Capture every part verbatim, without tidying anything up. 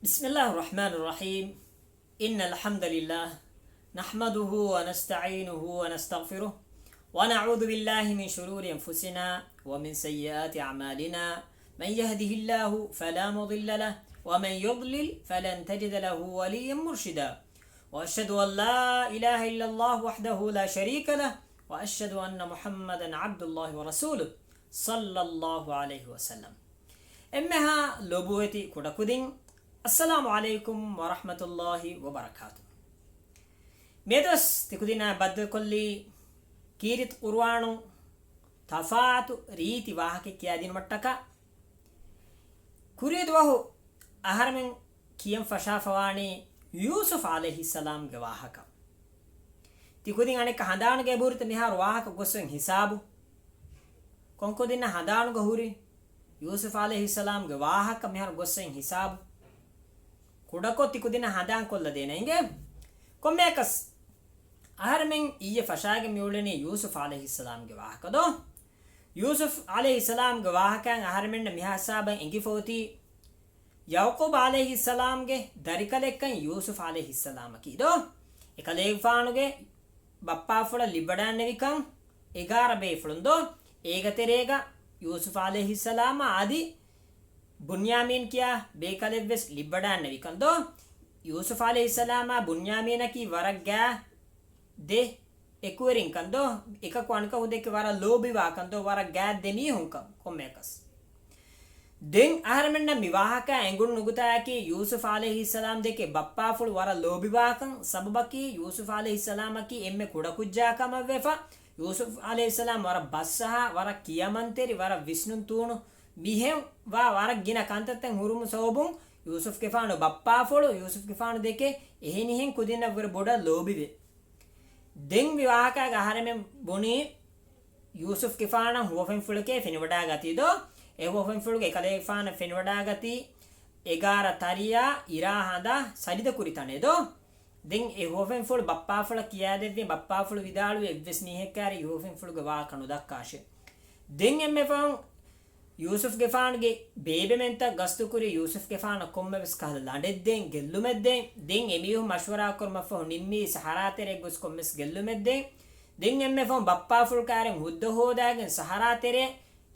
بسم الله الرحمن الرحيم. إن الحمد لله نحمده ونستعينه ونستغفره ونعوذ بالله من شرور أنفسنا ومن سيئات أعمالنا. من يهده الله فلا مضل له ومن يضلل فلن تجد له وليا مرشدا. وأشهد أن لا إله إلا الله وحده لا شريك له وأشهد أن محمدا عبد الله ورسوله صلى الله عليه وسلم. އެންމެހާ ލޮބުވެތި ކުޑަކުދިން، އައްސަލާމު ޢަލައިކުމް ވަރަޙްމަތުﷲި ވަބަރަކާތު. މިއަދުވެސް ތިކުދިންނާ ބައްދަލުކޮށްލީ ކީރިތި ޤުރުއާނު ތަފާތު ރީތި ވާހަކަ ކިޔާދިނުމަށްޓަކާ. ކުރީ ދުވަހު އަހަރެމެން ކިޔަން ފަށާފަވާނީ ޔޫސުފް ޢަލައިހިއްސަލާމްގެ ވާހަކަ. ތިކުދިން އަނެއްކާ ހަނދާނުގަ އެބަހުރިތަ މިހާރު ވާހަކަ ގޮސްވެން ހިސާބު؟ ކޮންކުދިންނަށް ހަނދާނުގަ ހުރި؟ ޔޫސުފް ޢަލައިހިއްސަލާމްގެ ވާހަކަ މިހާރު ގޮސްވެން ހިސާބު؟ ކުޑަކޮށް ތިކުދިންނަށް ހަނދާންކޮށްލަދޭނަ އިނގޭ. ކޮންމެއަކަސް، އަހަރެމެން އިއްޔެ ފަށާގެން މިއުޅެނީ ޔޫސުފް ޢަލައިހިއްސަލާމްގެ ވާހަކަ ދޯ؟ ޔޫސުފް ޢަލައިހިއްސަލާމްގެ ވާހަކައިން އަހަރެމެންނަށް މިހާ ހިސާބަށް އެނގިފައޮތީ، ޔަޢުޤޫބް ޢަލައިހިއްސަލާމްގެ ދަރިކަލެއްކަން ޔޫސުފް ޢަލައިހިއްސަލާމަކީ ދޯ؟ އެކަލޭގެފާނުގެ ބައްޕާފުޅަށް ލިބިވަޑައިގެންނެވިކަން އެގާރަ ބޭފުޅުން ދޯ؟ އޭގެ ތެރޭގަ ޔޫސުފް ޢަލައިހިއްސަލާމާ އަދި ބުންޔާމީން ކިޔާ ބޭކަލެއްވެސް ލިބިވަޑައިގެންނެވިކަން ދޯ؟ ޔޫސުފް ޢަލައިހިއްސަލާމާ ބުންޔާމީނަކީ ވަރަށް ގާތް ދެ އެކުވެރިންކަން ދޯ؟ އެކަކު އަނެކަކު ދެކެ ވަރަށް ލޯބިވާކަން ދޯ؟ ވަރަށް ގާތް ދެ މީހުންކަން ކޮންމެއަކަސް. ދެން އަހަރެމެންނަށް މި ވާހަކަ އެނގުނު ނުގުތާއަކީ ޔޫސުފް ޢަލައިހިއްސަލާމް ދެކެ ބައްޕާފުޅު ވަރަށް ލޯބިވާކަން. ސަބަބަކީ ޔޫސުފް ޢަލައިހިއްސަލާމަކީ އެންމެ ކުޑަކުއްޖާ ކަމަށްވެފަ. ޔޫސުފް ޢަލައިހިއްސަލާމް ވަރަށް ބަސްއަހާ، ވަރަށް ކިޔަމަންތެރި، ވަރަށް ވިސްނުން ތޫނު މިހެން ވާ ވަރަށް ގިނަ ކަންތައްތައް ހުރުމު ސަބަބުން ޔޫސުފްގެފާނު ބައްޕާފުޅު ޔޫސުފްގެފާނު ދެކެ އެހެނިހެން ކުދިންނަށްވުރެ ބޮޑަށް ލޯބިވޭ. ދެން މި ވާހަކާގެ އަހަރެމެން ބުނީ، ޔޫސުފްގެފާނަށް ހުވަފެންފުޅެކޭ ފެނިވަޑައިގަތީ ދޯ؟ އެ ހުވަފެންފުޅުގެ އެކަލޭގެފާނަށް ފެނިވަޑައިގަތީ އެގާރަ ތަރިޔާ އިރާ ހަނދާ ސަޖިދަކުރި ތަނެއް ދޯ؟ ދެން އެ ހުވަފެންފުޅު ބައްޕާފުޅަށް ކިޔާދެއްވި، ބައްޕާފުޅު ވިދާޅުވި އެއްވެސް މީހެއްކާރި ހުވަފެންފުޅުގެ ވާހަކަ ނުދައްކާށޭ. ދެން އެންމެ ފަހުން ޔޫސުފްގެފާނުގެ ބޭބެމެންތައް ގަސްތުކުރި، ޔޫސުފްގެފާނަށް ކޮންމެވެސް ކަހަލަ ލަނޑެއްދޭން، ގެއްލުމެއްދޭން. ދެން އެމީހުން މަޝްވަރާކުރުމަށްފަހު ނިންމީ ސަހަރާ ތެރެއަށް ގޮސް ކޮންމެސް ގެއްލުމެއްދޭން. ދެން އެންމެ ފަހުން ބައްޕާފުޅު ކާރިން ހުއްދަ ހޯދާގެން ސަހަރާ ތެރޭ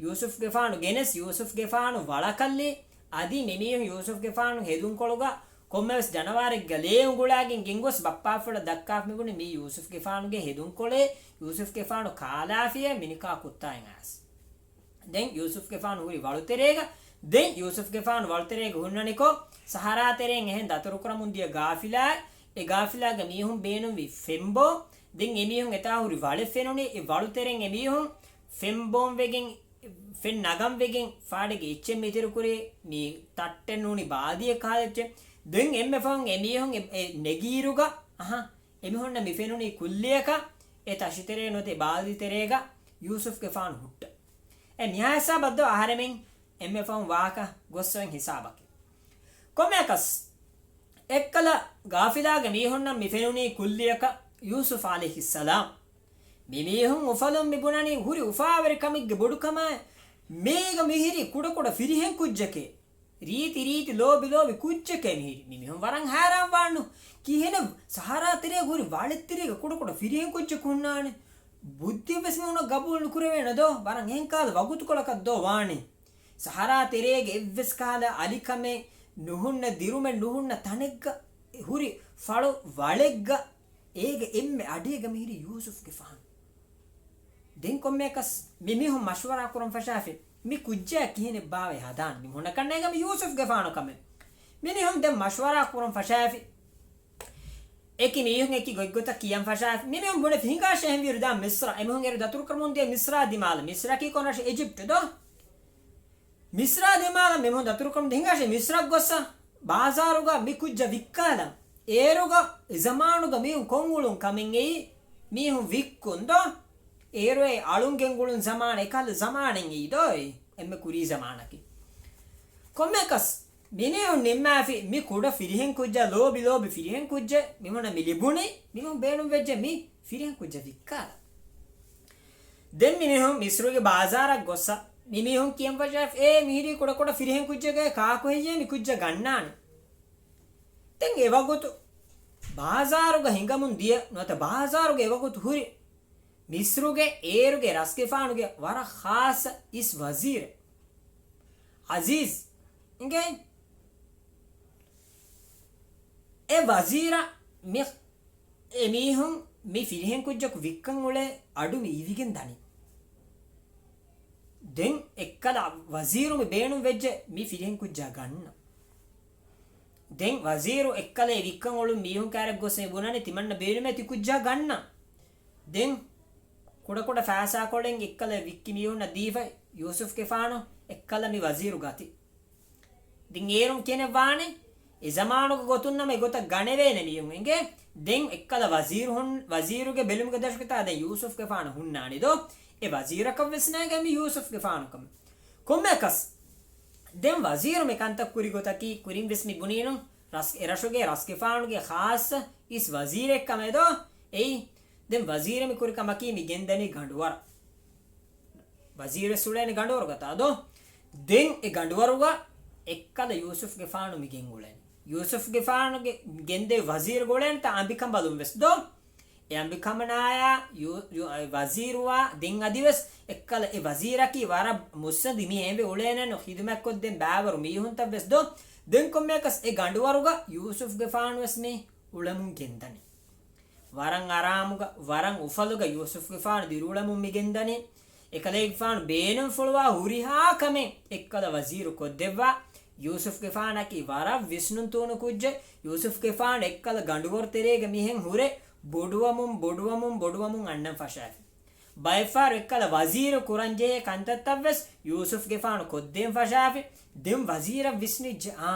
ޔޫސުފްގެފާނު ގެނެސް، ޔޫސުފްގެފާނު ވަޅަކަށްލީ. އަދި މިމީހުން ޔޫސުފްގެފާނު ހެދުންކޮޅުގަ ކޮންމެވެސް ޖަނަވާރެއްގަ ލޭ އުނގުޅާގެން ގެންގޮސް ބައްޕާފުޅަށް ދައްކާފަ މިބުނި މީ ޔޫސުފްގެފާނުގެ ހެދުންކޮޅޭ، ޔޫސުފްގެފާނު ކާލާފިޔޭ މިނިކާ ކުއްތާއިން އައިސް. ދެން ޔޫސުފްގެފާނު ހުރި ވަޅުތެރޭގަ، ދެން ޔޫސުފްގެފާނު ވަޅުތެރޭގަ ހުންނަނިކޮށް، ސަހަރާ ތެރެއިން އެހެން ދަތުރުކުރަމުން ދިޔަ ގާފިލާއެއް، އެ ގާފިލާގެ މީހުން ބޭނުންވި ފެންބޯން. ދެން އެމީހުން އެތާ ހުރި ވަޅެއް ފެނުނީ. އެ ވަޅުތެރެއިން އެމީހުން ފެންބޯން ވެގެން، ފެން ނަގަން ވެގެން ފާޑެއްގެ އެއްޗެއް މިތިރުކުރީ، މި ތައްޓެއް ނޫނީ ބާލދިއެއް ކަހަލަ އެއްޗެއް. ދެން އެންމެ ފަހުން އެމީހުން އެ، އެ ނެގިއިރުގަ، އަހަ، އެމީހުންނަށް މި ފެނުނީ ކުއްލިއަކަށް، އެ ތަށިތެރޭ ނުވަތަ ބާލދިތެރޭގަ ޔޫސުފްގެފާނު ހުއްޓަ. އެ މިހާ ހިސާބަށް ދޯ އަހަރެމެން އެންމެ ފަހުން ވާހަކަ ގޮއްސަވެން ހިސާބަކީ. ކޮންމެއަކަސް، އެއްކަލަ ގާފިލާގެ މީހުންނަށް މި ފެނުނީ ކުއްލިއަކަށް ޔޫސުފް ޢަލައިހިއްސަލާމް. މި މީހުން އުފަލުން މި ބުނަނީ ހުރި އުފާވެރިކަމެއްގެ ބޮޑުކަމާއި، މީގަ މިހިރީ ކުޑަކުޑަ ފިރިހެން ކުއްޖެކޭ. ރީތި ރީތި ލޯބި ލޯބި ކުއްޖެކޭ މިހިރީ. މި މީހުން ވަރަށް ހައިރާން ވާނު. ކިހިނެއް ސަހަރާ ތެރޭގަ ހުރި ވަޅެއްތެރޭގަ ކުޑަކުޑަ ފިރިހެން ކުއްޖެއް ހުންނާނެ؟ ބުއްދިއެއްވެސް މީހުނަށް ގަބޫލު ނުކުރެވޭނެ ދޯ؟ ވަރަށް އެހެން ކަހަލަ ވަގުތުކޮޅަކަށް ދޯ ވާނީ؟ ސަހަރާ ތެރޭގެ އެއްވެސް ކަހަލަ އަލިކަމެއް ނުހުންނަ، ދިރުމެއް ނުހުންނަ ތަނެއްގަ ހުރި ފަޅު ވަޅެއްގަ އޭގެ އެންމެ އަޑިއެއްގަ މިހިރީ ޔޫސުފްގެފާނު. ދެން ކޮންމެއަކަސް މި މީހުން މަޝްވަރާ ކުރަން ފަށާފި، މި ކުއްޖާ ކިހިނެއް ބާވައި ހަދާން؟ މި ހުންނަ ކަންނޭގަ މި ޔޫސުފްގެފާނު ކަމެއް. މި މީހުން ދެން މަޝްވަރާ ކުރަން ފަށާފި. އެކި މީހުން އެކި ގޮތްގޮތަށް ކިޔަން ފަށާފި. މި މީހުން ބުނެފި ހިނގާށޭ އެހެންވީއިރު ދާން މިސްރަ. އެމީހުން އޭރު ދަތުރުކުރަމުން ދިޔަ މިސްރާ ދިމާލަށް. މިސްރަކީ ކޮން ރަށެއް؟ އިޖިޕްޓު ދޯ؟ މިސްރާ ދިމާލަށް މި މީހުން ދަތުރުކުރަމުން ހިނގާށޭ މިސްރަށް ގޮއްސަ ބާޒާރުގަ މި ކުއްޖަ ވިއްކާލަން. އޭރުގަ އެ ޒަމާނުގަ މީހުން ކޮށްއުޅުން ކަމެއް އެއީ މީހުން ވިއްކުން ދޯ؟ އޭރު އެ އަޅުން ގެންގުޅުން ޒަމާނެއް ކަހަލަ ޒަމާނެއް އެއީ ދޯ؟ އެ އެންމެ ކުރީ ޒަމާނަކީ. ކޮންމެއަކަސް މި މީހުން ނިންމާފި މި ކުޑަ ފިރިހެން ކުއްޖާ، ލޯބި ލޯބި ފިރިހެން ކުއްޖެއް މި މީހުންނަށް މި ލިބުނީ، މި މީހުން ބޭނުން ވެއްޖެ މި ފިރިހެން ކުއްޖަ ވިއްކާލަން. ދެން މި މީހުން މިސްރުގެ ބާޒާރަށް ގޮއްސަ މި މީހުން ކިޔަން ފަށާފި، އޭ މިހިރީ ކުޑަކުޑަ ފިރިހެން ކުއްޖެއްގައި ކާކު ހެއްޔޭ މި ކުއްޖަ ގަންނާނެ؟ ދެން އެވަގުތު ބާޒާރުގަ ހިނގަމުން ދިޔަ ނުވަތަ ބާޒާރުގަ އެވަގުތު ހުރި މިސްރުގެ އޭރުގެ ރަސްގެފާނުގެ ވަރަށް ޚާއްޞަ އިސް ވަޒީރެއް އަޒީޒް އިނގޭ. އެ ވަޒީރަށް މި އެމީހުން މި ފިރިހެން ކުއްޖަކު ވިއްކަން އުޅޭ އަޑު މި އިވިގެން ދަނީ. ދެން އެއްކަލަ ވަޒީރު މި ބޭނުން ވެއްޖެ މި ފިރިހެން ކުއްޖާ ގަންނަ. ދެން ވަޒީރު އެއްކަލަ ވިއްކަން އުޅުން މީހުން ކާރެއް ގޮސް މި ބުނަނީ ތިމަންނަ ބޭނުމޭ ތި ކުއްޖާ ގަންނަ. ދެން ކުޑަކުޑަ ފައިސާކޮޅެއް އެއްކަލަ ވިއްކި މީހުންނަށް ދީފަ ޔޫސުފްގެފާނު އެއްކަލަ މި ވަޒީރު ގަތި. ދެން އޭރުން ކިޔަނެއް ވާނެ، އެ ޒަމާނުގެ ގޮތުން ނަމަ އެގޮތަށް ގަނެވޭނެ މީހުން އިނގޭ. ދެން އެއްކަލަ ވަޒީރު ހުން، ވަޒީރުގެ ބެލުމުގެ ދަށުގެތާ ދެން ޔޫސުފްގެފާނު ހުންނާނީ ދޯ؟ އެ ވަޒީރަކަށް ވެސް ނޭނގެ މި ޔޫސުފްގެފާނު ކަމެއް. ކޮންމެއަކަސް ދެން ވަޒީރު މި ކަންތައް ކުރި ގޮތަކީ ކުރިން ވެސް މި ބުނީނު، ރަސް، އެ ރަށުގެ ރަސްގެފާނުގެ ޚާއްޞަ އިސް ވަޒީރެއް ކަމެއް ދޯ؟ އެއީ. ދެން ވަޒީރު މި ކުރި ކަމަކީ މި ގެންދަނީ ގަނޑުވަރަށް. ވަޒީރު ވެސް އުޅޭނެ ގަނޑުވަރުގަތާ ދޯ؟ ދެން އެ ގަނޑުވަރުގަ އެއްކަލަ ޔޫސުފްގެފާނު މި ގެންގުޅޭނެ. ޔޫސުފްގެފާނުގެ ގެންދެވި ވަޒީރު ގުޅޭނެތާ އަނބިކަނބަލުން ވެސް ދޯ؟ އެ އަނބިކަމަނާޔާ ޔޫ-، ޔޫ-، އެ ވަޒީރުވާ ދެން އަދިވެސް އެއްކަލަ އެ ވަޒީރަކީ ވަރަށް މުއްސަނދި މީހެއް އެނބެ އުޅޭނެނު ޚިދުމަތްކޮށްދޭން ބާވަރު މީހުންތައް ވެސް ދޯ؟ ދެން ކޮންމެއަކަސް އެ ގަނޑުވަރުގަ ޔޫސުފްގެފާނު ވެސް މި އުޅެމުން ގެންދަނީ. ވަރަށް އަރާމުގަ، ވަރަށް އުފަލުގަ ޔޫސުފްގެފާނު ދިރިއުޅެމުން މި ގެންދަނީ. އެކަލޭގެފާނު ބޭނުންފުޅުވާ ހުރިހާ ކަމެއް އެއްކަލަ ވަޒީރު ކޮށްދެއްވާ. ޔޫސުފްގެފާނަކީ ވަރަށް ވިސްނުން ތޫނު ކުއްޖެއް. ޔޫސުފްގެފާނު އެއްކަލަ ގަނޑުވަރު ތެރޭގަ މިހެން ހުރެ ބޮޑުވަމުން، ބޮޑުވަމުން، ބޮޑުވަމުން އަންނަން ފަށާފި. ބައެއްފަހަރު އެއްކަލަ ވަޒީރު ކުރަންޖެހޭ ކަންތައްތައް ވެސް ޔޫސުފްގެފާނު ކޮށްދޭން ފަށާފި. ދެން ވަޒީރަށް ވިސްނިއްޖެ، އާ،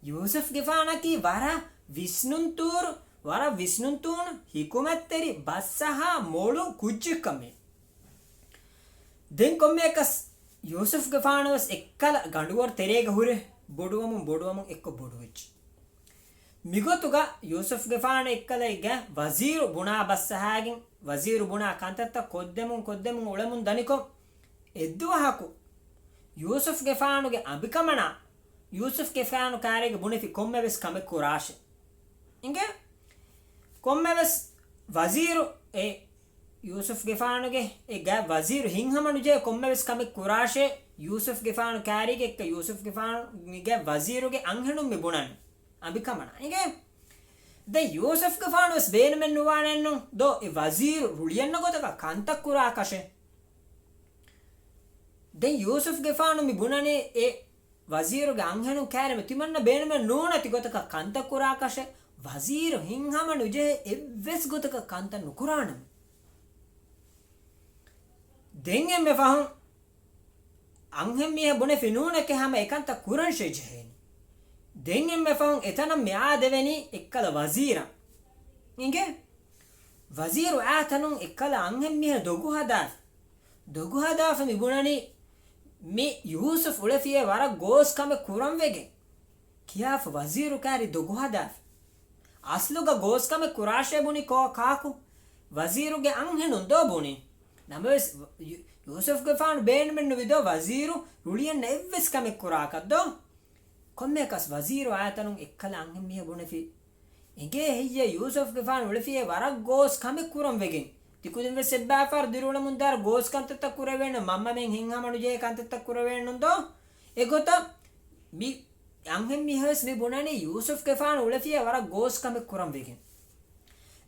ޔޫސުފްގެފާނަކީ ވަރަށް ވިސްނުންތޫރު، ވަރަށް ވިސްނުންތޫނު ހިކުމަތްތެރި ބަސްއަހާ މޮޅު ކުއްޖެއްކަމޭ. ދެން ކޮންމެއަކަސް ޔޫސުފްގެފާނު ވެސް އެއްކަލަ ގަނޑުވަރު ތެރޭގަ ހުރެ ބޮޑުވަމުން، ބޮޑުވަމުން އެއްކޮށް ބޮޑުވެއްޖެ. މިގޮތުގަ ޔޫސުފްގެފާނު އެއްކަލައިގެ ވަޒީރު ބުނާ ބަސްއަހާގެން، ވަޒީރު ބުނާ ކަންތައްތައް ކޮށްދެމުން، ކޮށްދެމުން އުޅެމުން ދަނިކޮށް، އެއްދުވަހަކު ޔޫސުފްގެފާނުގެ އަނބިކަމަނާ، ޔޫސުފްގެފާނު ކާރޭގެ ބުނެފި ކޮންމެވެސް ކަމެއް ކުރާށޭ. އިނގޭ؟ ކޮންމެވެސް ވަޒީރު އެ ޔޫސުފްގެފާނުގެ އެ ގާތް ވަޒީރު ހިތްހަމަނުޖެހޭ ކޮންމެވެސް ކަމެއް ކުރާށޭ، ޔޫސުފްގެފާނު ކާރީގެ އެއްކަ ޔޫސުފްގެފާނުގެ ވަޒީރުގެ އަންހެނުން މި ބުނަން އަނބިކަމަނާ. އިނގޭ؟ ދެން ޔޫސުފްގެފާނު ވެސް ބޭނުމެއް ނުވާނެއްނު ދޯ އެ ވަޒީރު ރުޅިއަންނަ ގޮތަކަށް ކަންތައް ކުރާކަށެއް. ދެން ޔޫސުފްގެފާނު މި ބުނަނީ އެ ވަޒީރުގެ އަންހެނުން ކާރެމެ ތިމަންނަ ބޭނުމެއް ނޫނަތި ގޮތަކަށް ކަންތައް ކުރާކަށެއް. ވަޒީރު ހިތްހަމަ ނުޖެހޭ އެއްވެސް ގޮތަކަށް ކަންތައް ނުކުރާނަމޭ. ދެން އެންމެ ފަހުން އަންހެން މީހާ ބުނެފި ނޫނެކޭ ހަމަ އެކަންތައް ކުރަންށޭ ޖެހޭނީ. ދެން އެންމެ ފަހުން އެތަނަށް މި އާދެވެނީ އެއްކަލަ ވަޒީރަށް. އިނގޭ؟ ވަޒީރު އާތަނުން އެއްކަލަ އަންހެން މީހާ ދޮގު ހަދާފި. ދޮގު ހަދާފަ މި ބުނަނީ މި ޔޫސުފް އުޅެފިޔޭ ވަރަށް ގޯސް ކަމެއް ކުރަން ވެގެން ކިޔާފަ ވަޒީރު ކާރި ދޮގު ހަދާފަ. އަސްލުގަ ގޯސް ކަމެއް ކުރާށޭ ބުނި ކޯ ކާކު؟ ވަޒީރުގެ އަންހެނުން ދޯ ބުނި. ނަމަވެސް ޔޫ-، ޔޫސުފްގެފާނު ބޭނުމެއް ނުވި ދޯ ވަޒީރު ރުޅިއަންނަ އެއްވެސް ކަމެއް ކުރާކަށް ދޯ؟ ކޮންމެއަކަސް ވަޒީރު އާތަނުން އެއްކަލަ އަންހެން މީހާ ބުނެފި. އެނގޭ ހެއްޔޭ ޔޫސުފްގެފާނު އުޅެފިޔޭ ވަރަށް ގޯސް ކަމެއް ކުރަން ވެގެން. ތިކުދިން ވެސް އެއްބާފާރު ދިރިއުޅެމުން ދާރު ގޯސް ކަންތައްތައް ކުރެވޭނު މަންމަމެން ހިތްހަމަނުޖެހޭ ކަންތައްތައް ކުރެވޭނު ދޯ؟ އެގޮތަށް މި އަންހެން މީހާވެސް މި ބުނަނީ ޔޫސުފްގެފާނު އުޅެފިޔޭ ވަރަށް ގޯސް ކަމެއް ކުރަން ވެގެން.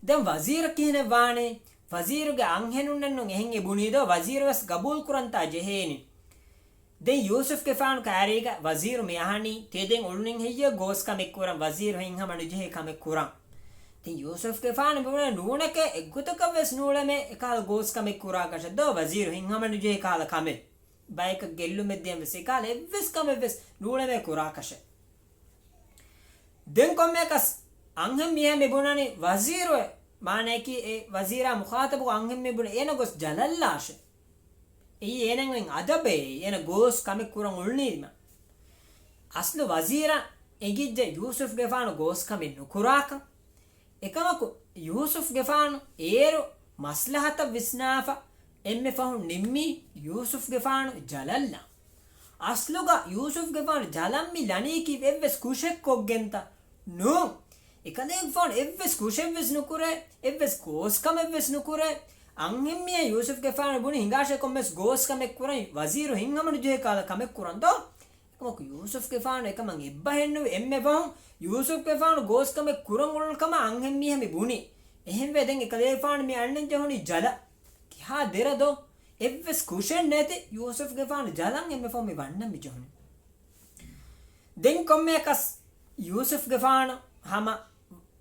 ދެން ވަޒީރަށް ކިހިނެއް ވާނީ؟ ވަޒީރުގެ އަންހެނުންނެއްނު އެހެން އެ ބުނީ ދޯ؟ ވަޒީރު ވެސް ގަބޫލު ކުރަންތާ ޖެހޭނީ. ދެން ޔޫސުފްގެފާނު ކާރީގަ ވަޒީރު މި އަހަނީ، ތި ދެން އުޅުނިން ހެއްޔޭ ގޯސް ކަމެއް ކުރަން؟ ވަޒީރު ހިތްހަމަ ނުޖެހޭ ކަމެއް ކުރަން. ދެން ޔޫސުފްގެފާނު މި ބުނަނީ ނޫނެކޭ އެއްގޮތަކަށް ވެސް ނޫޅެމޭ އެކަހަލަ ގޯސް ކަމެއް ކުރާކަށެއް ދޯ؟ ވަޒީރު ހިތްހަމަ ނުޖެހޭ ކަހަލަ ކަމެއް. ބަޔަކަށް ގެއްލުމެއް ދިޔަން ވެސް އެކަހަލަ އެއްވެސް ކަމެއް ވެސް ނޫޅެމޭ ކުރާކަށެއް. ދެން ކޮންމެއަކަސް އަންހެން މީހާ މި ބުނަނީ ވަޒީރު އެ މާނަޔަކީ އެ ވަޒީރާ މުޚާތަބު އަންހެން މި ބުނަނީ އޭނަ ގޮސް ޖަލަށްލާށޭ. އެއީ އޭނައަށް އަދަބޭ، އޭނަ ގޯސް ކަމެއް ކުރަން އުޅުނީމަ. އަސްލު ވަޒީރަށް އެނގިއްޖެ ޔޫސުފްގެފާނު ގޯސް ކަމެއް ނުކުރާކަށް. އެކަމަކު، ޔޫސުފްގެފާނު އޭރު މަސްލަހަތަށް ވިސްނާފަ، އެންމެ ފަހުން ނިންމީ ޔޫސުފްގެފާނު ޖަލަށްލާން. އަސްލުގަ ޔޫސުފްގެފާނު ޖަލަށް މި ލަނީކީ އެއްވެސް ކުށެއް ކޮށްގެންތަ؟ ނޫން. އެކަލޭގެފާނު އެއްވެސް ކުށެއްވެސް ނުކުރޭ، އެއްވެސް ގޯސްކަމެއްވެސް ނުކުރޭ. އަންހެންމީހާ ޔޫސުފްގެފާނު ބުނި ހިނގާށޭ ކޮންމެސް ގޯސްކަމެއް ކުރަން ވަޒީރު ހިންހަމަނުޖެހޭ ކަހަލަ ކަމެއް ކުރަން ދޯ؟ އެކަމަކު ޔޫސުފްގެފާނު އެކަމަށް އެއްބަހެއްނުވެ އެންމެ ފަހުން ޔޫސުފްގެފާނު ގޯސްކަމެއް ކުރަން އުޅުނު ކަމަށް އަންހެންމީހާ މި ބުނި. އެހެންވެ ދެން އެކަލޭގެފާނު މި އަންނަން ޖެހުނީ ޖަލަށް. ކިހާ ދެރަ ދޯ؟ އެއްވެސް ކުށެއް ނެތި ޔޫސުފްގެފާނު ޖަލަށް އެންމެ ފަހުން މި ވަންނަން މި ޖެހުނީ. ދެން ކޮންމެއަކަސް ޔޫސުފްގެފާނު ހަމަ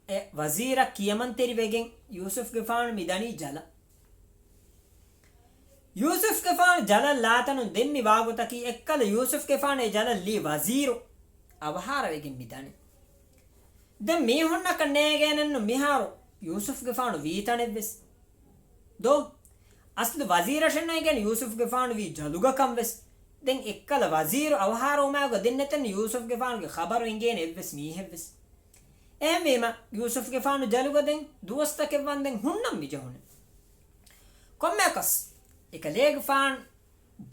އެ ވަޒީރަށް ކިޔަމަންތެރިވެގެން ޔޫސުފްގެފާނު މި ދަނީ ޖަލަށް. ޔޫސުފްގެފާނު ޖަލަށް ލާތަނުން ދެން މި ވާގޮތަކީ އެއްކަލަ ޔޫސުފްގެފާނު އެ ޖަލަށް ލީ ވަޒީރު އަވަހާރަވެގެން މި ދަނީ. ދެން މީހުންނަކަށް ނޭގޭނެއްނު މިހާރު ޔޫސުފްގެފާނު ވީތަނެއްވެސް ދޯ؟ އަސްލު ވަޒީރަށެއް ނޭގޭނެ ޔޫސުފްގެފާނު ވީ ޖަލުގަކަން ވެސް. ދެން އެއްކަލަ ވަޒީރު އަވަހާރަވުމާގޮ ދެން ނެތެން ޔޫސުފްގެފާނުގެ ޚަބަރު އިނގޭނެ އެއްވެސް މީހެއްވެސް. އެހެންވީމަ ޔޫސުފްގެފާނު ޖަލުގަ ދެން ދުވަސްތަކެއް ވަންދެން ހުންނަން މި ޖެހުނެ. ކޮންމެއަކަސް އެކަލޭގެފާނު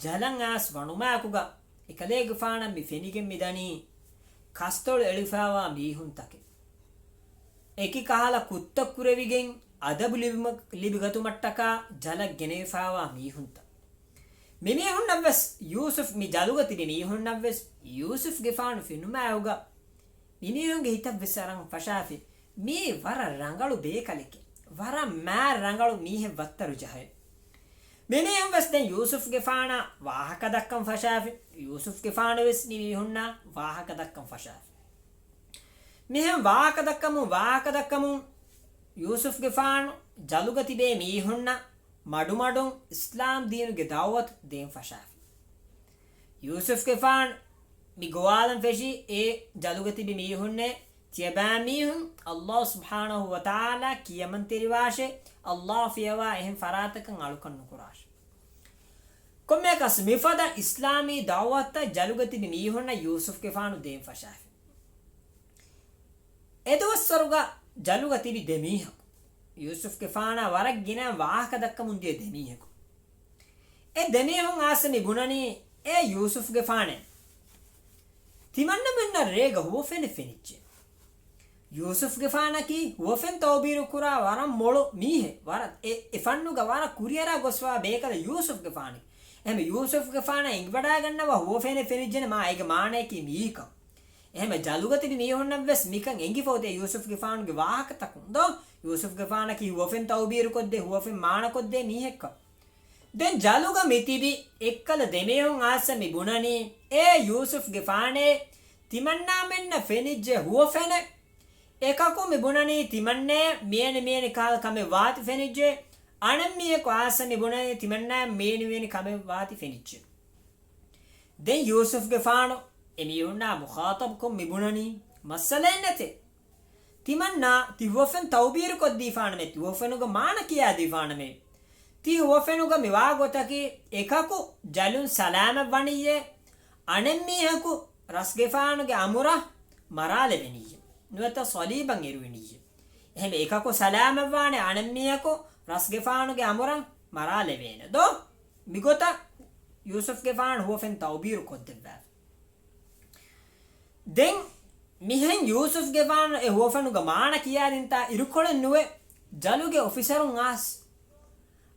ޖަލަށް އައިސް ވަނުމާއެކުގަ އެކަލޭގެފާނަށް މި ފެނިގެން މިދަނީ ކަސްތޮޅު އެޅިފައިވާ މީހުންތަކެއް. އެކި ކަހަލަ ކުށްތައް ކުރެވިގެން އަދަބު ލިބުމަ-، ލިބިގަތުމަށްޓަކާ ޖަލަށް ގެނެވިފައިވާ މީހުންތައް. މިމީހުންނަށްވެސް ޔޫސުފް، މި ޖަލުގަ ތިބި މީހުންނަށްވެސް ޔޫސުފްގެފާނު ފެނުމާއެކުގަ މިމީހުންގެ ހިތަށްވެސް އަރަން ފަށާފި، މީ ވަރަށް ރަނގަޅު ބޭކަލެކޭ، ވަރަށް މާ ރަނގަޅު މީހެއް ވައްތަރު ޖަހައި. މިމީހުންވެސް ދެން ޔޫސުފްގެފާނާ ވާހަކަ ދައްކަން ފަށާފި، ޔޫސުފްގެފާނުވެސް މި މީހުންނާ ވާހަކަ ދައްކަން ފަށާފި. މިހެން ވާހަކަ ދައްކަމުން، ވާހަކަ ދައްކަމުން ޔޫސުފްގެފާނު ޖަލުގަ ތިބޭ މީހުންނަށް މަޑުމަޑުން އިސްލާމް ދީނުގެ ދައުވަތު ދޭން ފަށާފި. ޔޫސުފްގެފާނު މި ގޮވާލަން ފެށީ އެ ޖަލުގަ ތިބި މީހުންނޭ، ތިޔަބައިމީހުން ﷲ ސުބްޙާނަހޫ ވަތަޢާލާ ކިޔަމަންތެރިވާށޭ، ﷲ ފިޔަވާ އެހެން ފަރާތަކަށް އަޅުކަން ނުކުރާށޭ. ކޮންމެއަކަސް މިފަދަ އިސްލާމީ ދައުވަތަށް ޖަލުގަ ތިބި މީހުންނަށް ޔޫސުފްގެފާނު ދޭން ފަށާފި. އެދުވަސްވަރުގަ ޖަލުގަ ތިބި ދެމީހަކު ޔޫސުފްގެފާނާ ވަރަށް ގިނަ ވާހަކަ ދައްކަމުން ދިޔަ ދެމީހަކު. އެ ދެމީހުން އާސަ މި ބުނަނީ، އޭ ޔޫސުފްގެފާނޭ، ތިމަންނަމެންނަށް ރޭގަ ހުވަފެނެއް ފެނިއްޖެ. ޔޫސުފްގެފާނަކީ ހުވަފެން ތައުބީރު ކުރާ ވަރަށް މޮޅު މީހެއް، ވަރަށް އެ، އެ ފަންނުގަ ވަރަށް ކުރިއަރާ ގޮސްފާ ބޭކަލެއް ޔޫސުފްގެފާނެ. އެހެން ޔޫސުފްގެފާނާ އެނގިވަޑާގަންނަވާ ހުވަފެނެއް ފެނިއްޖެނެ މާ އޭގެ މާނަޔަކީ މިއީކަން. އެހެން ޖަލުގަ ތިބި މީހުންނަށްވެސް މިކަން އެނގިފަ އޮތޭ ޔޫސުފްގެފާނުގެ ވާހަކަތަކުން ދޯ؟ ޔޫސުފްގެފާނަކީ ހުވަފެން ތައުބީރުކޮށްދޭ، ހުވަފެން މާނަކޮށްދޭ މީހެއްކަން. ދެން ޖަލުގަ މިތިބި އެއްކަލަ ދެމީހުން އާސަ މި ބުނަނީ، އޭ ޔޫސުފްގެފާނޭ، ތިމަންނާމެންނަށް ފެނިއްޖެ ހުވަފެނެއް. އެކަކު މި ބުނަނީ ތިމަންނައަށް މިއެނި މިއެނި ކަހަލަ ކަމެއް ވާތި ފެނިއްޖެ. އަނެއް މީހަކު އާސަ މި ބުނަނީ ތިމަންނައަށް މިއެނި މިއެނި ކަމެއް ވާތި ފެނިއްޖެ. ދެން ޔޫސުފްގެފާނު އެމީހުންނާ މުޚާޠަބުކޮށް މި ބުނަނީ، މައްސަލައެއް ނެތޭ. ތިމަންނާ ތި ހުވަފެން ތައުބީރުކޮށްދީފާނަމޭ، ތި ހުވަފެނުގެ މާނަ ކިޔާދީފާނަމޭ. ތި ހުވަފެނުގަ މިވާ ގޮތަކީ އެކަކު ޖަލުން ސަލާމަތްވަނިއްޔޭ، އަނެއްމީހަކު ރަސްގެފާނުގެ އަމުރަށް މަރާލެވެނިއްޔޭ. ނުވަތަ ޞަލީބަށް އެރުވެނިއްޔޭ. އެހެން އެކަކު ސަލާމަތްވާނެ، އަނެއްމީހަކު ރަސްގެފާނުގެ އަމުރަށް މަރާލެވޭނެ ދޯ؟ މިގޮތަށް ޔޫސުފްގެފާނު ހުވަފެން ތައުބީރު ކޮށްދެއްވާފި. ދެން މިހެން ޔޫސުފްގެފާނު އެ ހުވަފެނުގެ މާނަ ކިޔާދިންތާ އިރުކޮޅެއް ނުވެ، ޖަލުގެ އޮފިސަރުން އާސް،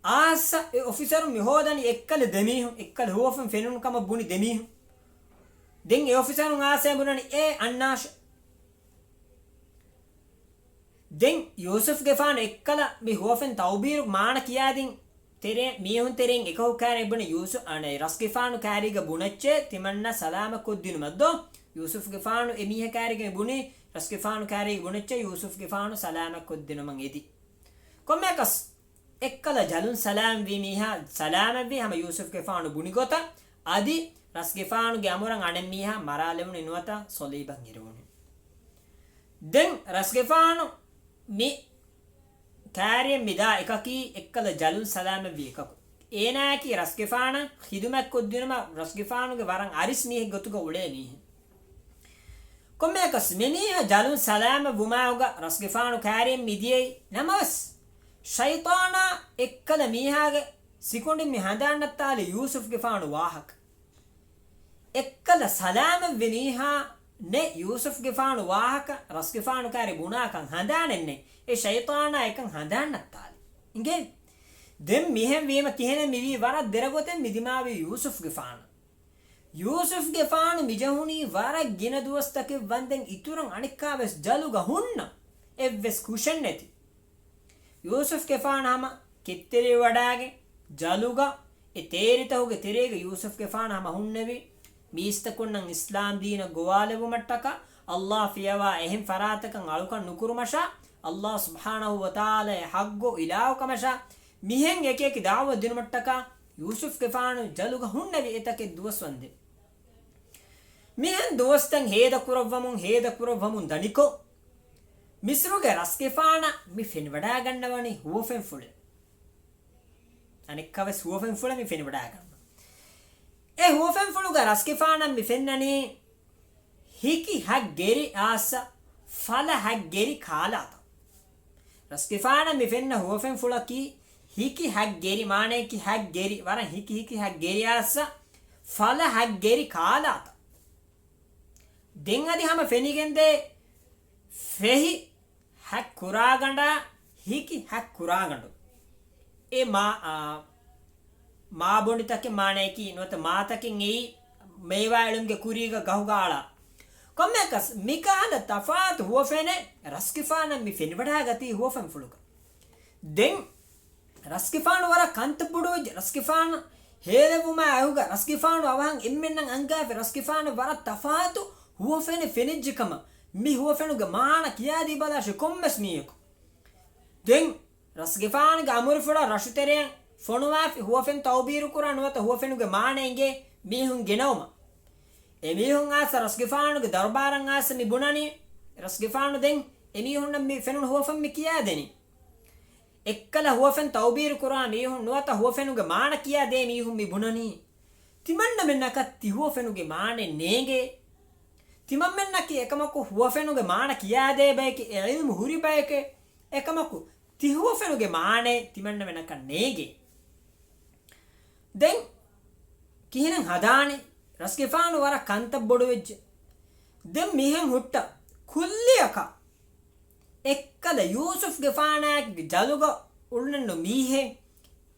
އާސް އެ އޮފިސަރުން މި ހޯދަނީ އެއްކަލަ ދެމީހުން، އެއްކަލަ ހުވަފެން ފެނުނު ކަމަށް ބުނި ދެމީހުން. ދެން އެ އޮފިސަރުން އާސް އެ ބުނަނީ އޭ އަންނާށޭ. ދެން ޔޫސުފްގެފާނު އެއްކަލަ މި ހުވަފެން ތައުބީރު މާނަ ކިޔާދިން ތެރޭ، މީހުން ތެރެއިން އެކަކު ކާރި ބުނެ ޔޫސު-، އަނެ، ރަސްގެފާނު ކާރީގަ ބުނައްޗޭ ތިމަންނަ ސަލާމަތް ކޮށްދިނުމަށް ދޯ؟ ޔޫސުފްގެފާނު އެ މީހަ ކާރީގަ މި ބުނީ ރަސްގެފާނު ކާރީގަ ބުނައްޗޭ ޔޫސުފްގެފާނު ސަލާމަތް ކޮށްދިނުމަށް އެދި. ކޮންމެއަކަސް އެއްކަލަ ޖަލުން ސަލާމް ވީ މީހާ ސަލާމަތްވީ ހަމަ ޔޫސުފްގެފާނު ބުނި ގޮތަށް، އަދި ރަސްގެފާނުގެ އަމުރަށް އަނެއް މީހާ މަރާލެވުނު ނުވަތަ ސޮލީބަށް އިރުވުނު. ދެން ރަސްގެފާނު މި ކާރިއަށް މިދާ އެކަކީ އެއްކަލަ ޖަލުން ސަލާމަތްވި އެކަކު. އޭނާއަކީ ރަސްގެފާނަށް ޚިދުމަތް ކޮށްދިނުމަށް ރަސްގެފާނުގެ ވަރަށް އަރިސް މީހެއް ގޮތުގަ އުޅޭ މީހެއް. ކޮންމެއަކަސް މިމީހާ ޖަލުން ސަލާމަތް ވުމާއުގަ ރަސްގެފާނު ކާރިއަށް މިދިޔައީ ނަމަވެސް، ޝައިޠާނާ އެއްކަލަ މީހާގެ ސިކުނޑިން މި ހަނދާން ނައްތާލި ޔޫސުފްގެފާނު ވާހަކަ. އެއްކަލަ ސަލާމަތްވި މީހާ ނެ ޔޫސުފްގެފާނު ވާހަކަ ރަސްގެފާނު ކާރި ބުނާކަން ހަނދާނެއްނެ. އެ ޝައިޠާނާ އެކަން ހަނދާން ނައްތާލި. އިނގޭ؟ ދެން މިހެން ވީމަ ކިހިނެއް މިވީ؟ ވަރަށް ދެރަ ގޮތެއް މި ދިމާވީ ޔޫސުފްގެފާނަށް. ޔޫސުފްގެފާނު މިޖެހުނީ ވަރަށް ގިނަ ދުވަސްތަކެއް ވަންދެން އިތުރަށް އަނެއްކާވެސް ޖަލުގަ ހުންނަ އެއްވެސް ކުށެއް ނެތި. ޔޫސުފްގެފާނު ހަމަ ކެތްތެރިވެވަޑާގެން ޖަލުގަ އެ ތޭރިތަކުގެ ތެރޭގަ ޔޫސުފްގެފާނު ހަމަ ހުންނެވި. މީސްތަކުންނަށް އިސްލާމް ދީނަށް ގޮވާލެވުމަށްޓަކާ، އައްލާ ފިޔަވާ އެހެން ފަރާތަކަށް އަޅުކަން ނުކުރުމަށާ، އައްލާ ސުބްޙާނަހޫ ވަތަޢާލާ އެ ޙައްޤު އިލާހު ކަމަށާ، މިހެން އެކިއެކި ދަޢުވަ ދިނުމަށްޓަކާ ޔޫސުފްގެފާނު ޖަލުގަ ހުންނެވި އެތަކެއް ދުވަސް ވަންދެން. މިހެން ދުވަސްތައް ހޭދަކުރައްވަމުން، ހޭދަކުރައްވަމުން ދަނިކޮށް، މިސްރުގެ ރަސްގެފާނަށް މި ފެނިވަޑާގަންނަވަނީ ހުވަފެންފުޅެއް. އަނެއްކާވެސް ހުވަފެންފުޅެއް މި ފެނިވަޑާގަންނަ. އެ ހުވަފެންފުޅުގަ ރަސްގެފާނަށް މި ފެންނަނީ ހިކި ހަތް ގެރި އާސް ފަލަ ހަތް ގެރި ކާލާތައް. ރަސްގެފާނަށް މި ފެންނަ ހުވަފެންފުޅަކީ ހިކި ހަތް ގެރި، މާނަޔަކީ ހަތް ގެރި، ވަރަށް ހިކި ހިކި ހަތް ގެރި އާސް ފަލަ ހަތް ގެރި ކާލާތައް. ދެން އަދި ހަމަ ފެނިގެންދޭ ފެހި ހަތް ކުރާގަނޑާ ހިކި ހަތް ކުރާގަނޑު. އެ މާ، އާ، މާބޮނޑިތަކެއް މާނަޔަކީ ނުވަތަ މާތަކެއް އެއީ މޭވާ އެޅުމުގެ ކުރީގަ ގަހުގަ އަޅާ. ކޮންމެއަކަސް މިކަހަލަ ތަފާތު ހުވަފެނެއް ރަސްގެފާނަށް މި ފެނިވަޑާގަތީ ހުވަފެންފުޅުގަ. ދެން ރަސްގެފާނު ވަރަށް ކަންތައް ބޮޑުވެއްޖެ. ރަސްގެފާނު ހޭލެވުމާ އެހުގަ ރަސްގެފާނު އަވަހަށް އެންމެންނަށް އަންގާފި ރަސްގެފާނަށް ވަރަށް ތަފާތު ހުވަފެނެއް ފެނިއްޖެ ކަމަށް. މި ހުވަފެނުގެ މާނަ ކިޔާދީބަލާށޭ ކޮންމެސް މީހަކު. ދެން ރަސްގެފާނުގެ އަމުރިފުޅަށް ރަށުތެރެއަށް ފޮނުވާފި ހުވަފެން ތައުބީރުކުރާ ނުވަތަ ހުވަފެނުގެ މާނަ އެނގޭ މީހުން ގެނައުމަށް. އެމީހުން އާސް ރަސްގެފާނުގެ ދަރުބާރަށް އާސް މި ބުނަނީ. ރަސްގެފާނު ދެން އެމީހުންނަށް މި ފެނުނު ހުވަފެން މި ކިޔާދެނީ. އެއްކަލަ ހުވަފެން ތައުބީރު ކުރާ މީހުން ނުވަތަ ހުވަފެނުގެ މާނަ ކިޔާދޭ މީހުން މި ބުނަނީ. ތިމަންނަމެންނަކަށް ތި ހުވަފެނުގެ މާނައެއް ނޭނގޭ. ތިމަންމެންނަކީ އެކަމަކު ހުވަފެނުގެ މާނަ ކިޔާދޭ ބަޔެކޭ، އެ ޢިލްމު ހުރި ބަޔެކޭ. އެކަމަކު ތި ހުވަފެނުގެ މާނައެއް ތިމަންނަމެންނަކަށް ނޭނގޭ. ދެން ކިހިނެއް ހަދާނީ؟ ރަސްގެފާނު ވަރަށް ކަންތައް ބޮޑުވެއްޖެ. ދެން މިހެން ހުއްޓަ ކުއްލިއަކަށް އެއްކަލަ ޔޫސުފްގެފާނާގެ ޖަލުގަ އުޅުނެއްނު މީހެއް،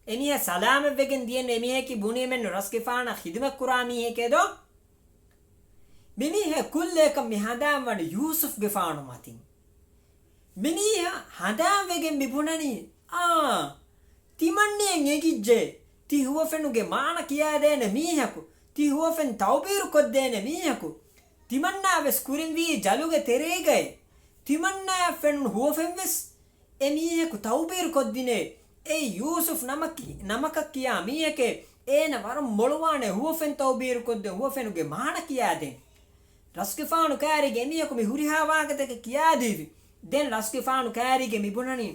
އެމީހާ ސަލާމަތްވެގެން ދިޔަން އެމީހަކީ ބުނީމެއްނު ރަސްގެފާނާ ޚިދުމަތް ކުރާ މީހެކޭ ދޯ؟ މިމީހާ ކުއްލިއަކަށް މި ހަނދާން ވަނީ ޔޫސުފްގެފާނު މަތިން. މިމީހާ ހަނދާންވެގެން މި ބުނަނީ، އާ، ތިމަންނައަށް އެނގިއްޖެ، ތި ހުވަފެނުގެ މާނަ ކިޔާދޭނެ މީހަކު، ތި ހުވަފެން ތައުބީރު ކޮށްދޭނެ މީހަކު، ތިމަންނާ ވެސް ކުރިންވީ ޖަލުގެ ތެރޭގައޭ. ތިމަންނާއަށް ފެނުނު ހުވަފެން ވެސް އެ މީހަކު ތައުބީރު ކޮށްދިނޭ. އެ ޔޫސުފް ނަމަކީ، ނަމަކަށް ކިޔާ މީހެކޭ. އޭނަ ވަރަށް މޮޅުވާނެ ހުވަފެން ތައުބީރު ކޮށްދޭ، ހުވަފެނުގެ މާނަ ކިޔާދޭން. ރަސްގެފާނު ކާރީގެ އެމީހަކު މި ހުރިހާ ވާހަކަތަކެއް ކިޔާދީފި. ދެން ރަސްގެފާނު ކާރީގެ މި ބުނަނީ،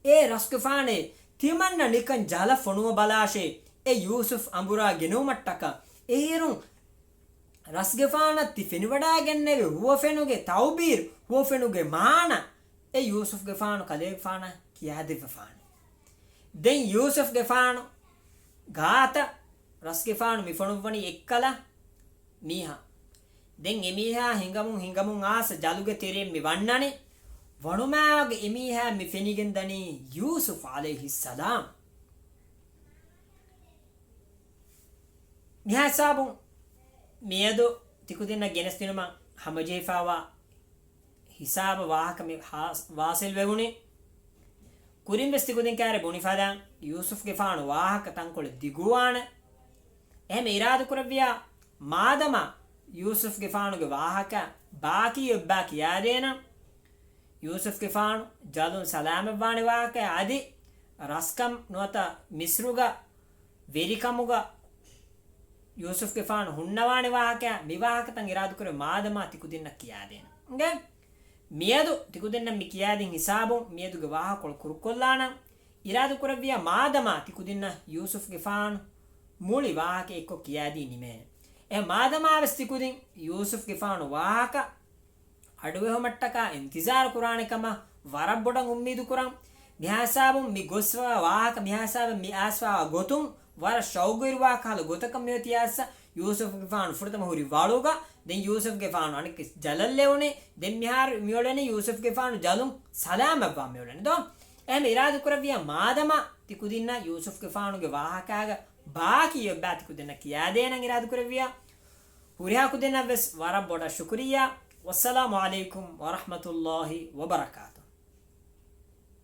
އޭ ރަސްގެފާނޭ، ތިމަންނަ ނިކަން ޖަލަށް ފޮނުވަބަލާށޭ، އެ ޔޫސުފް އަނބުރާ ގެނުވުމަށްޓަކާ. އޭރުން ރަސްގެފާނަށް ތި ފެނިވަޑާގެންނެވި ހުވަފެނުގެ ތައުބީރު، ހުވަފެނުގެ މާނަ، އެ ޔޫސުފްގެފާނު ކަލޭގެފާނަށް ކިޔާދެއްވެފާނެ. ދެން ޔޫސުފްގެފާނު ގާތަށް ރަސްގެފާނު މި ފޮނުއްވަނީ އެއްކަލަ މީހާ. ދެން އެމީހާ ހިނގަމުން ހިނގަމުން އާސް ޖަލުގެ ތެރެއިން މި ވަންނަނީ. ވަނުމާގެ އެމީހާ މި ފެނިގެންދަނީ ޔޫސުފް ޢަލައިހިއްސަލާމް. މިހާ ހިސާބުން މިއަދު ތިކުދިންނަށް ގެނެސްދިނުމަށް ހަމަޖެހިފައިވާ ހިސާބަށް ވާހަކަ މި ހާ-، ވާސިލް ވެވުނީ. ކުރިން ވެސް ތިކުދިން ކާރި ބުނި ފަދައިން ޔޫސުފްގެފާނު ވާހަކަ ތަންކޮޅެއް ދިގުވާނެ. އެހެން އިރާދަކުރެއްވިޔާ، މާދަމާ ޔޫސުފްގެފާނުގެ ވާހަކަ ބާކީ އޮތްބާ ކިޔާދޭނަން. ޔޫސުފްގެފާނު ޖަލުން ސަލާމަތްވާނެ ވާހަކަ އަދި ރަސްކަން ނުވަތަ މިސްރުގަ ވެރިކަމުގަ ޔޫސުފްގެފާނު ހުންނަވާނެ ވާހަކަ، މި ވާހަކަތައް އިރާދަކުރެ މާދަމާ ތިކުދިންނަށް ކިޔާދޭނަން. އިނގޭ؟ މިއަދު ތިކުދިންނަށް މި ކިޔާދިން ހިސާބުން މިއަދުގެ ވާހަކަކޮޅު ކުރުކޮށްލާނަން. އިރާދަކުރެއްވިޔާ މާދަމާ ތިކުދިންނަށް ޔޫސުފްގެފާނު މުޅި ވާހަކަ އެއްކޮށް ކިޔާދީ ނިމޭނެ. އެ މާދަމާވެސް ތިކުދިން ޔޫސުފްގެފާނު ވާހަކަ އަޑުއެހުމަށްޓަކާ އިންތިޒާރު ކުރާނެ ކަމަށް ވަރަށް ބޮޑަށް އުއްމީދު ކުރަން. މިހާ ހިސާބުން މި ގޮސްފައިވާ ވާހަކަ، މިހާ ހިސާބުން މި އައިސްފައިވާ ގޮތުން ވަރަށް ޝައުގުވެރިވާ ކަހަލަ ގޮތަކަށް މިއޮތީ އައިސް. ޔޫސުފްގެފާނު ފުރަތަމަ ހުރި ވަޅުގަ ދެން ޔޫސުފްގެފާނު އަނެއްކި ޖަލަށް ލެވުނީ. ދެން މިހާރު މިއުޅެނީ ޔޫސުފްގެފާނު ޖަލުން ސަލާމަތްވާ މިއުޅެނީ ދޯ؟ އެހެން އިރާދަކުރެއްވިޔާ މާދަމާ ތި ކުދިންނަށް ޔޫސުފްގެފާނުގެ ވާހަކާގަ ބާކީ އޮތްބާ ތި ކުދިންނަށް ކިޔާދޭނަން އިރާދަކުރެއްވިޔާ. ހުރިހާ ކުދިންނަށް ވެސް ވަރަށް ބޮޑަށް ޝުކުރިއްޔާ. ވައްސަލާމު ޢަލައިކުމް ވަރަޙްމަތުﷲި ވަބަރަކާތު.